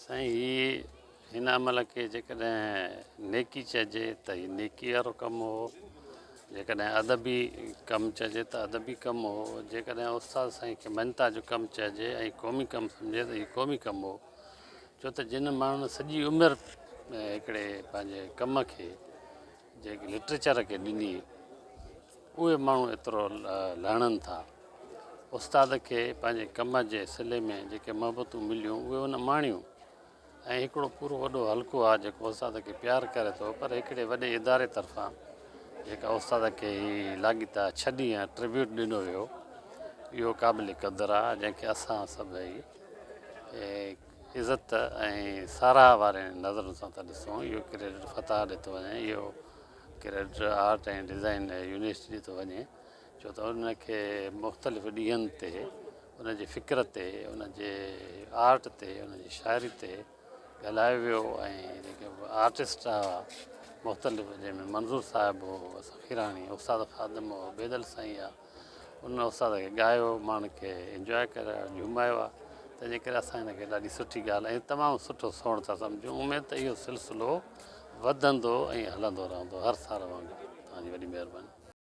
سائين هي هن عمل کي جيڪڏهن نيڪي چئجي ته هي نيڪي وارو ڪم هو، جيڪڏهن ادبي ڪم چئجي ته ادبي ڪم هو، جيڪڏهن استاد سائين کي مڃتا جو ڪم چئجي ۽ قومي ڪم سمجهي ته هي قومي ڪم هو، ڇو ته جن ماڻهن سڄي عمر هڪڙي پنهنجي ڪم کي جيڪي لٽريچر کي ڏني اهي ماڻهو ايترو لهڻن ٿا. استاد کي پنهنجي ڪم جي صلي ۾ جيڪي محبتون مليون اهي ان ماڻيون ۽ هڪڙو پورو وڏو حلقو آهي جيڪو استاد کي پيار ڪري ٿو پر هڪڙي وڏي اداري طرفان جيڪا استاد کي هي لاڳيتا ڇهه ڏينهن ٽربيوٽ ڏنو ويو اهو قابل قدر آهي جنهن کي اسان سڀئي عزت ۽ ساراهه وارين نظرن سان ٿا ڏسون. اهو ڪريڊٽ فتاح ڏي ٿو وڃي. اهو ڪريڊٽ آرٽ ۽ ڊزائين يونيورسٽي ڏي ٿو وڃي ڇو ته ان کي مختلف ڏينهن تي ان جي فڪر تي ان جي آرٽ تي ان جي شاعري تي ڳالهايو ويو ۽ جيڪي به آرٽسٽ هئا مختلف جنهن ۾ منظور صاحب هو سخيراڻي استاد خادم هو بيدل سائين آ ان استاد کي ڳايو ماڻهن کي انجواء ڪرايو جهومايو آ تنهن جي ڪري اسان هن کي ڏاڍي سٺي ڳالهه ۽ تمام سٺو سوڻ ٿا سمجهون اميد ته اهو سلسلو وڌندو ۽ هلندو رهندو هر سال وانگر توهان جي وڏي مهرباني.